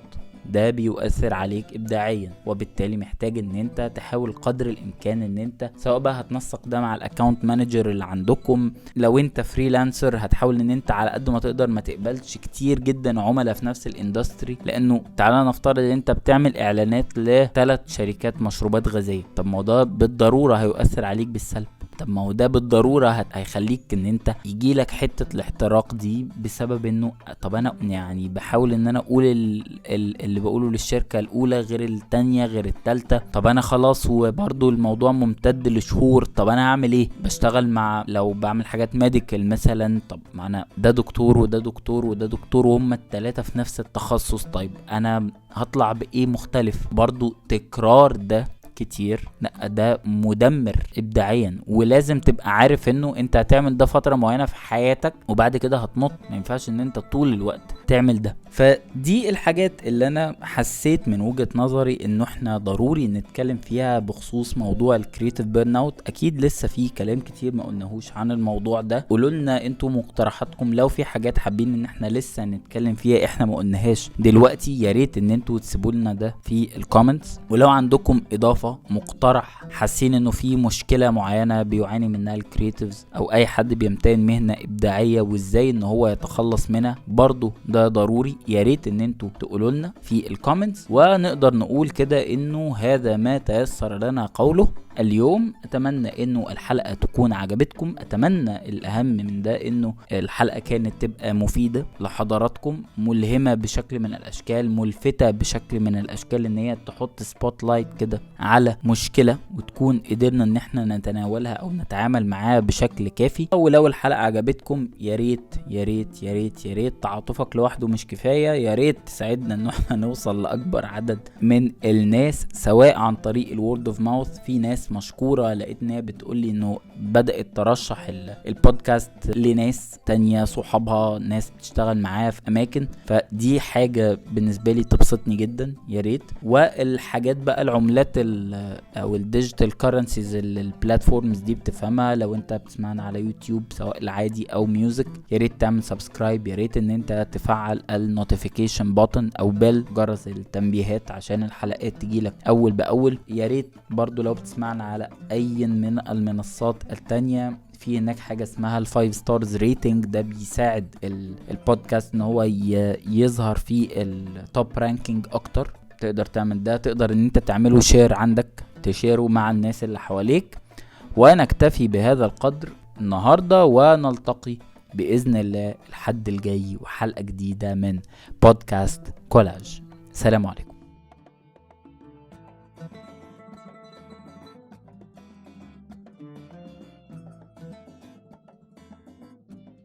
ده بيؤثر عليك ابداعيا، وبالتالي محتاج ان انت تحاول قدر الامكان ان انت سواء بقى هتنسق ده مع ال account manager اللي عندكم، لو انت freelancer هتحاول ان انت على قد ما تقدر ما تقبلش كتير جدا عملاء في نفس ال industry. لانه تعالى نفترض ان انت بتعمل اعلانات لثلاث شركات مشروبات غازية، طب ما ده بالضرورة هيؤثر عليك بالسلب. طب ما هو ده بالضرورة هيخليك ان انت يجيلك حتة الاحتراق دي، بسبب انه طب انا يعني بحاول ان انا اقول اللي بقوله للشركة الاولى غير التانية غير التالتة، طب انا خلاص وبرضو الموضوع ممتد لشهور، طب انا هعمل ايه؟ بشتغل مع لو بعمل حاجات medical مثلا، طب ما انا ده دكتور وده دكتور وده دكتور وهم التلاتة في نفس التخصص، طيب انا هطلع بايه مختلف؟ برضو تكرار ده كتير، لا ده مدمر ابداعيا. ولازم تبقى عارف انه انت هتعمل ده فترة معينة في حياتك وبعد كده هتنط، ما ينفعش ان انت طول الوقت تعمل ده. فدي الحاجات اللي انا حسيت من وجهة نظري انه احنا ضروري نتكلم فيها بخصوص موضوع ال creative burnout. اكيد لسه في كلام كتير ما قلناهوش عن الموضوع ده، قولوا لنا انتوا مقترحاتكم لو في حاجات حابين ان احنا لسه نتكلم فيها احنا ما قلناهاش دلوقتي، يا ريت ان انتوا تسيبوا لنا ده في ال comments. ولو عندكم اضافه، مقترح، حاسين انه في مشكلة معينة بيعاني منها ال creatives او اي حد بيمتهن مهنة ابداعية وازاي ان هو يتخلص منها، برضو ده ضروري، يا ريت ان انتوا تقولوا لنا في ال comments. ونقدر نقول كده انه هذا ما تيسر لنا قوله اليوم. اتمنى انه الحلقة تكون عجبتكم، اتمنى الاهم من ده انه الحلقة كانت تبقى مفيدة لحضراتكم، ملهمة بشكل من الاشكال، ملفتة بشكل من الاشكال، ان هي تحط spotlight كده على مشكلة وتكون قدرنا ان احنا نتناولها او نتعامل معاها بشكل كافي. ولو الحلقة عجبتكم يا ريت يا ريت يا ريت يا ريت، تعاطفك لوحده مش كفاية، يا ريت تساعدنا ان احنا نوصل لاكبر عدد من الناس، سواء عن طريق ال word of mouth، في ناس ناس مشكورة لقيت ان هي بتقولي انه بدأت ترشح البودكاست لناس تانية، صحابها، ناس بتشتغل معاها في اماكن، فدي حاجة بالنسبة لي تبسطني جدا، يا ريت. والحاجات بقى العملات او ال digital currencies اللي ال platforms دي بتفهمها، لو انت بتسمعنا على يوتيوب سواء العادي او music، يا ريت تعمل subscribe، يا ريت ان انت تفعل ال notification button او bell، جرس التنبيهات، عشان الحلقات تجيلك اول باول. يا ريت برضو لو بتسمعنا على اي من المنصات التانية، في هناك حاجة اسمها ال five stars rating، ده بيساعد البودكاست ان هو يظهر في ال top ranking اكتر. تقدر تعمل ده، تقدر ان انت تعمله share عندك، تشيره مع الناس اللي حواليك. ونكتفي بهذا القدر النهاردة، ونلتقي بإذن الله الحد الجاي وحلقة جديدة من بودكاست كولاج. سلام عليكم.